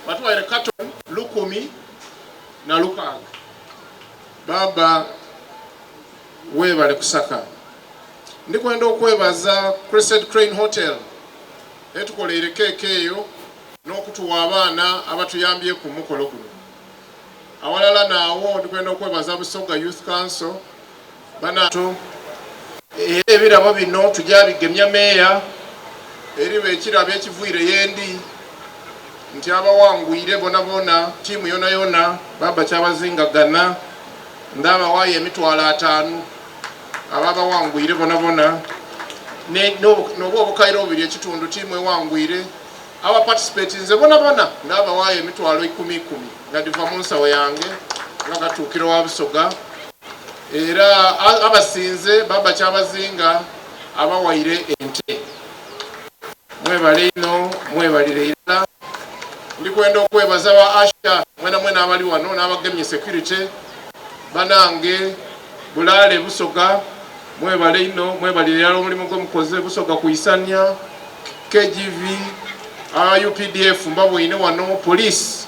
Batuwaire carton 1600. Baaba webale kusaka. Ndikwenda okwebaza Crested Crane Hotel etukoleire keeki eyo n'okutuwa abaana abatuyambyeku ku mukolo guno. Awalala naagho ndikwenda okwebaza Busoga Youth Council bana. Era ebirabo bino tuja bigemya meeya eriba ekirabo ekiviire yendi nti abawangwire bonabona, tiimu yonayona, Baba Kyabazinga Ghana ndabawaayo emitwalo ataanu ababawangwire bonabona noba obukaire obubiri ekitundu tiimu ewangwire. Aba participatinze bonabona ndabawaayo emitwalo ikumi ikumi nga dhiva mu nsawo yange nga gatuukira owa Busoga. Era abasinze Baba Kyabazinga abawaire ente. Mwebale inho, mwebalire irala. Ndi kwenda okwebaza ba usher mwenamwena abali wano n'abagemye security. Banange Bulaale Busoga mwebale inho, mwebalire irala omulimu gwe mukoze. Busoga Kwisania, KGV, aba updf mbabweine wano, police.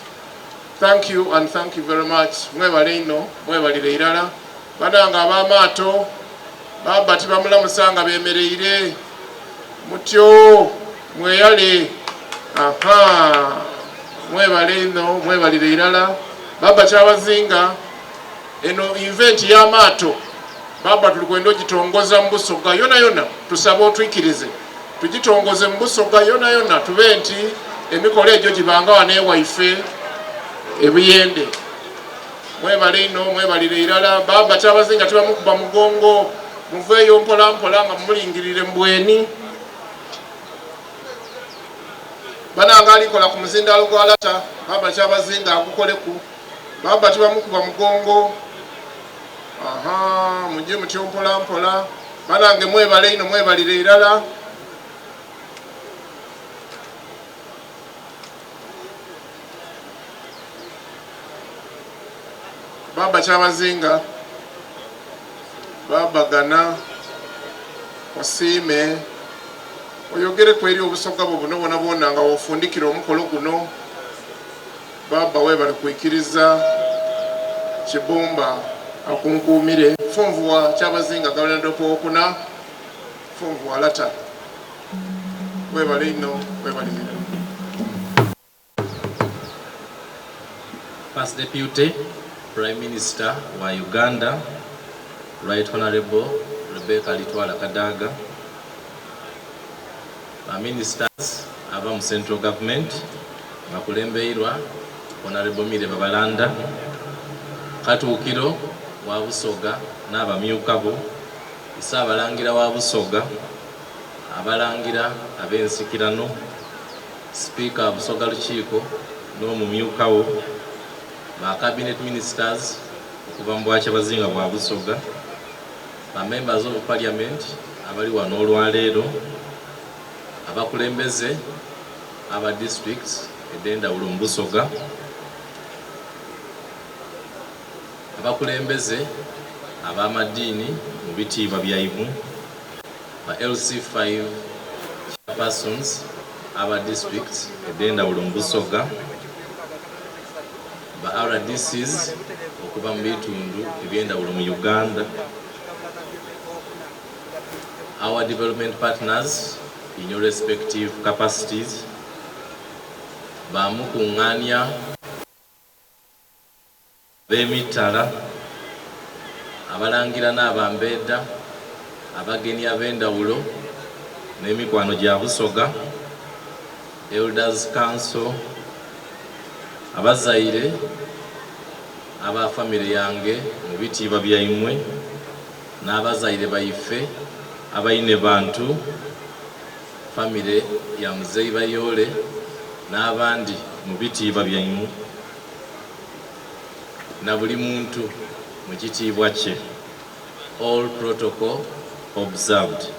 Thank you and thank you very much. Mwebale inho, mwebalire irala. Banange ab'amaato baba tibamulamusa nga bemereire mutyo, mweyale. Aha, mwebale inho, mwebalire irala. Baba Kyabazinga, eno event y'amaato baba tuli kwenda ogitongoza mu Busoga yona yona. Tusaba otwikirize tugitongoze mu Busoga yona yona, tube nti emikolo egyo gibanga wano ewaife ebuyende. Mwebale inho, mwebalire irala. Baba Kyabazinga tibamukuba mugongo, muveeyo mpola mpola nga mumulingirire mu bweni. Banange alikola ku muzindaalo gwa lata, Baba Kyabazinga agukoleku. Baba tibamukuba mugongo. Aha, muje mutyo mpola mpola. Banange mwebale inho, mwebalire irala. Baba Kyabazinga, Baba Gana, osiime oyogereku eri obusoga bwo buno bwonabwona nga wofundikira omukolo guno. Baba webale kwikiriza Kibumba akunkuumire. Funvu wa Kyabazinga Gabernadoko owokuna, Funvu wa Lata. Webale inho, webalire irala. First Deputy Prime Minister wa Uganda, Right Honourable Rebecca Alitwala Kadaga, ba Ministers aba mu Central Government bakulembeirwa Honourable Milly Babalanda, Katuukiro wa Busoga n'abamyuka bo, Ssaabalangira wa Busoga, Abalangira ab'ensikirano, Sipiika wa Busoga Lukiiko n'omumyuka wo, ba Cabinet Ministers okuva mu Bwakyabazinga bwa Busoga, ba Members of Parliament abali wano olwaleero, abakulembeze aba districts edh'endhawulo mu Busoga, abakulembeze ab'amadiini mu bitiibwa byaibwe, Ba LC five Chairpersons aba districts edhendhawulo mu Busoga, ba RDCs okuva mu bitundu ebyendhawulo mu Uganda, our development partners in your respective capacities, ba mukungania Ab'emitala, Abalangira n'Abambedha, abagenyi ab'endhawulo n'emikwano gya Busoga, Elders Council, abazaire aba famire yange mu bitiibwa byaimwe n'abazaire baife abaine bantu, famire ya Muzei Bayoole n'abandi mu bitiibwa byaimwe. Na buli muntu mu kitiibwa kye, All protocol observed.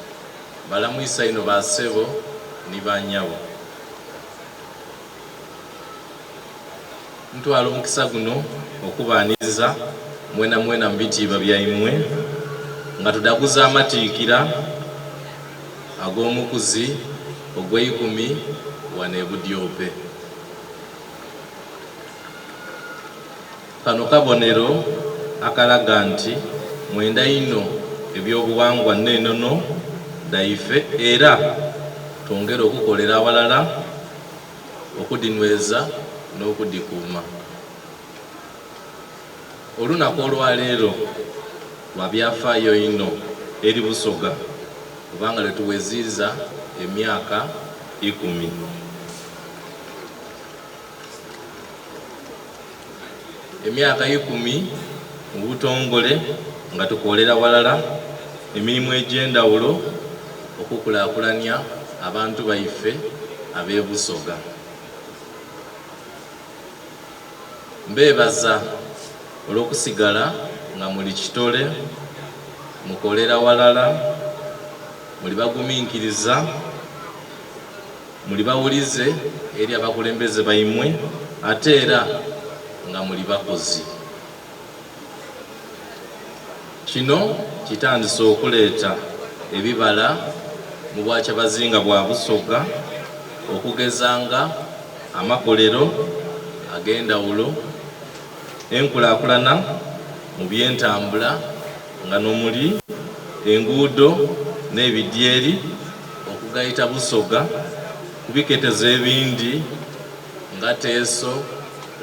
Balamwisa inho ba sebo ni ba nyabo. Ntwala omukisa guno okubaaniriza mwenamwena mu bitiibwa byaimwe nga tudhaguza amatiikira ag'omukuzi ogweikumi wano e Budyope. Kano kabonero akalaga nti mwenda inho eby'obughangwa n'enono dhaife era twongere okukolera aghalala okudhinhweza n'okudhikuuma. Olunaku olwaleero lwa byafaayo inho eri Busoga kubanga lwetuweziiza emyaka ikumi. Emyaka ikumi mu butongole nga tukolera ghalala emirimu egy'endhawulo okukulakulania abantu baife ab'e Busoga. Mbeebaza olw'okusigala nga muli kitole, mukolera ghalala, muli baguminkiriza, Muli bawulize eri abakulembeze baimwe ate era nga muli bakozi. Kino kitandise okuleeta ebibala mu Bwakyabazinga bwa Busoga okugeza nga amakolero ag'endhawulo, enkulakulana mu by'entambula nga n'omuli enguudo n'ebidyeri, Okugaita Busoga ku biketezo ebindi nga Teso,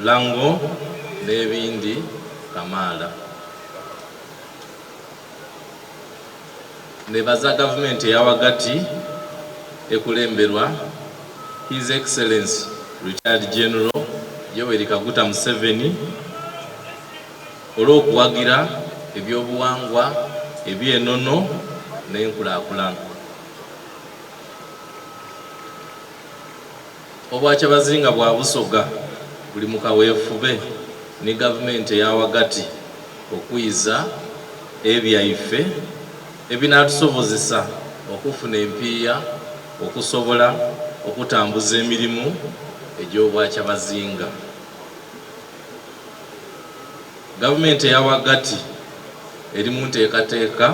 Lango n'ebindi kamaala. Nebaza gavumenti eya ghagati ekulemberwa His Excellency Retired General Yoweri Kaguta Museveni olw'okuwagira eby'obuwangwa, eby'enono n'enkulakulana. Obwakyabazinga bwa Busoga buli mu kaweefube ni gavumenti eya ghagati okwiza ebyaife ebinaatusobozesa okufuna empiiya okusobola okutambuza emirimu egy'Obwakyabazinga. Gavumenti eya ghagati eri mu nteekateeka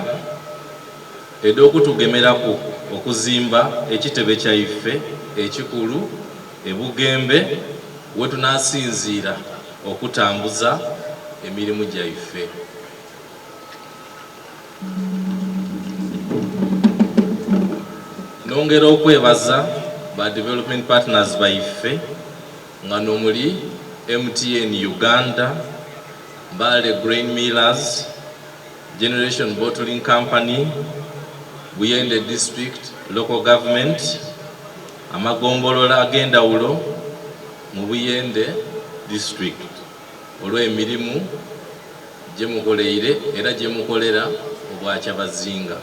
edh'okutugemeraku okuzimba ekitebe kyaife ekikulu e Bugembe wetunasinziira okutambuza emirimu gyaife. Nongera okwebaza ba Development Partners baife nga n'omuli MTN Uganda, Mbale Grain Millers, Generation Bottling Company, Buyende District Local Government, amagombolola ag'endhawulo mu Buyende District olw'emirimu gyemukoleire era gyemukolera Obwakyabazinga.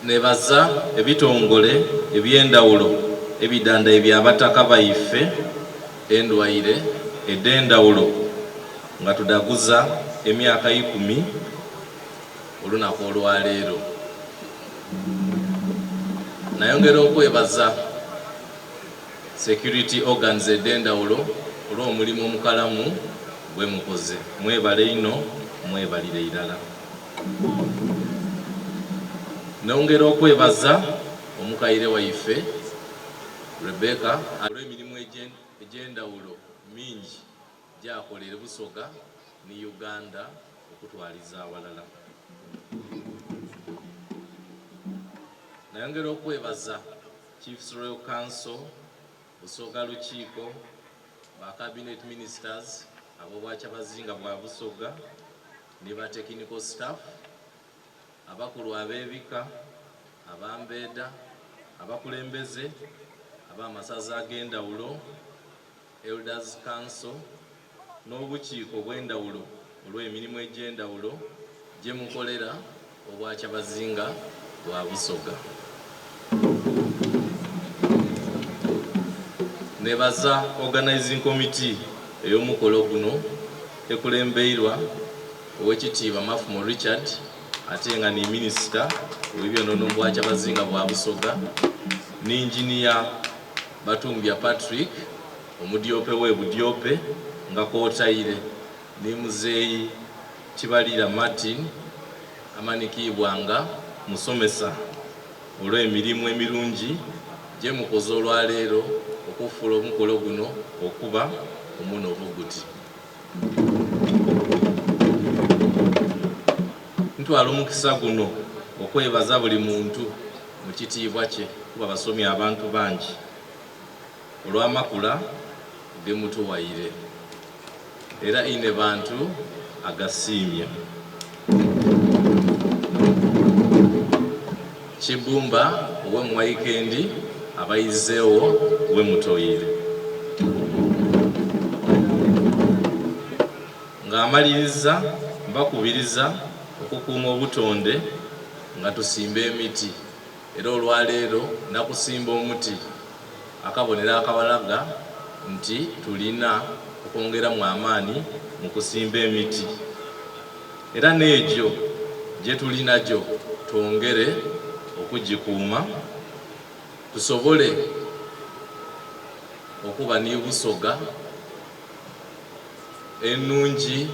Nebaza ebitongole eby'endhawulo ebidhandhaibye Abataka baife endwaire edh'endhawulo nga tudhaguza emyaka eikumi olunaku olwaleero. Nayongera okwebaza Security organs edh'endhawulo olw'omulimu omukalamu gwemukoze. Mwebale inho mwebalire irala. Nongera okwebaza omukaire waife Rebecca olw'emirimu egy'endhawulo mingi gyakoleire Busoga ni Uganda okutwaliza awalala. Nayongera okwebaza Chiefs Royal Council, Busoga Lukiiko, ba Cabinet Ministers ab'Obwakyabazinga bwa Busoga ni ba Technical Staff, abakulu ab'ebika, abambeeda, abakulembeze ab'amasaza ag'endhawulo, Elders Council n'obukiiko obw'endhawulo olw'emirimu egy'endhawulo gyemukolera Obwakyabazinga bwa Busoga. Nebaza Organizing Committee ey'omukolo guno ekulembeirwa Owekitiibwa Mafumo Richard ate nga ni Minisita ow'ebyenono mu Bwakyabazinga bwa Busoga ni Engineer Batumbya Patrick Omudyope w'e Budyope nga kwotaire ni Muzeeyi Kibalira Martin amanhikiibwa nga Musomesa olw'emirimu emirungi gyemukoze olwaleero. okufuula omukolo guno okuba omunovu guti. Ntwala omukisa guno okwebaza buli muntu mu kitiibwa kye kuba basomye abantu bangi olw'amakula ge mutuwaire era inhebantu agasiimye. Kibumba ow'e Mwaikendi abaizeegho we mutoire. Nga amaliriza mbakubiriza okukuuma obutonde nga tusimba emiti era olwaleero nakusimba omuti akabonero akabalaga nti tulina okwongeramu amaani mu kusimba emiti era n'egyo gyetulinagyo twongere okugikuuma tusobole okuba ni Busoga enungi,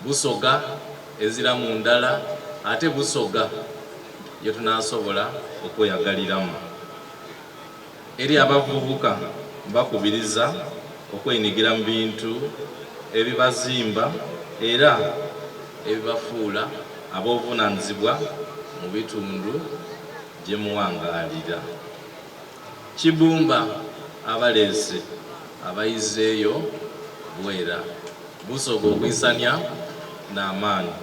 Busoga eziramu ndhala ate Busoga yetunasobola okweyagaliramu. Eri abavubuka mbakubiriza okwenigira mu bintu ebibazimba era ebibafuula ab'obuvunanizibwa mu bitundu gyemuwangalira. Kibumba abaleese abaizeeyo bwera. Busoga okwisania n'amaani.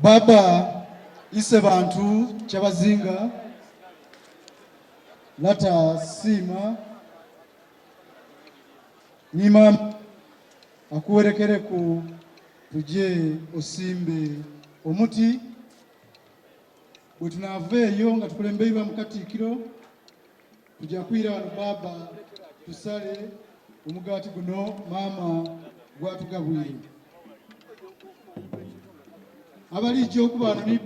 Baba Isebantu Kyabazinga Lata Siima ni maama akuwerekereku tuje osimbe omuti. Bwetunaava eyo nga tukulembeirwa mu Katiikiro, tuja kwira wano baaba tusale omugaati guno maama gwatugabwire. Abalija okuba wano ni.